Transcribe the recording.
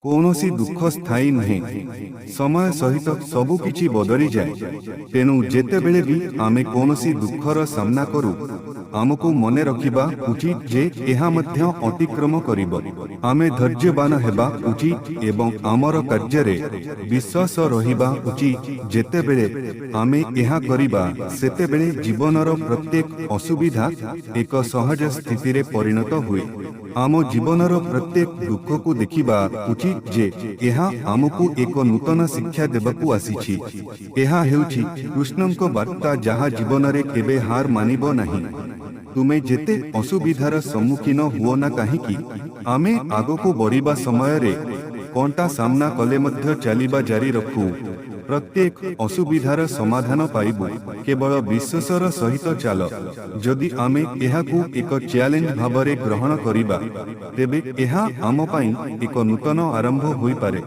କୌଣସି ଦୁଃଖ ସ୍ଥାୟୀ ନୁହେଁ। ସମୟ ସହିତ ସବୁକିଛି ବଦଳିଯାଏ। ତେଣୁ ଯେତେବେଳେ ବି ଆମେ କୌଣସି ଦୁଃଖର ସାମ୍ନା କରୁ, ଆମକୁ ମନେ ରଖିବା ଉଚିତ ଯେ ଏହା ମଧ୍ୟ ଅତିକ୍ରମ କରିବ। ଆମେ ଧୈର୍ଯ୍ୟବାନ ହେବା ଉଚିତ ଏବଂ ଆମର କାର୍ଯ୍ୟରେ ବିଶ୍ୱାସ ରହିବା ଉଚିତ। ଯେତେବେଳେ ଆମେ ଏହା କରିବା, ସେତେବେଳେ ଜୀବନର ପ୍ରତ୍ୟେକ ଅସୁବିଧା ଏକ ସହଜ ସ୍ଥିତିରେ ପରିଣତ ହୁଏ। ଆମ ଜୀବନର ପ୍ରତ୍ୟେକ ଦୁଃଖକୁ ଦେଖିବା ଉଚିତ ଯେ ଏହା ଆମକୁ ଏକ ନୂତନ ଶିକ୍ଷା ଦେବାକୁ ଆସିଛି। ଏହା ହେଉଛି କୃଷ୍ଣଙ୍କ ବାର୍ତ୍ତା, ଯାହା ଜୀବନରେ କେବେ ହାର ମାନିବ ନାହିଁ। ତୁମେ ଯେତେ ଅସୁବିଧାର ସମ୍ମୁଖୀନ ହୁଅ ନା କାହିଁକି, ଆମେ ଆଗକୁ ବଢ଼ିବା ସମୟରେ କଣ୍ଟା ସାମ୍ନା କଲେ ମଧ୍ୟ ଚାଲିବା ଜାରି ରଖୁ। ପ୍ରତ୍ୟେକ ଅସୁବିଧାର ସମାଧାନ ପାଇବୁ। କେବଳ ବିଶ୍ୱାସର ସହିତ ଚାଲ। ଯଦି ଆମେ ଏହାକୁ ଏକ ଚ୍ୟାଲେଞ୍ଜ ଭାବରେ ଗ୍ରହଣ କରିବା, ତେବେ ଏହା ଆମ ପାଇଁ ଏକ ନୂତନ ଆରମ୍ଭ ହୋଇପାରେ।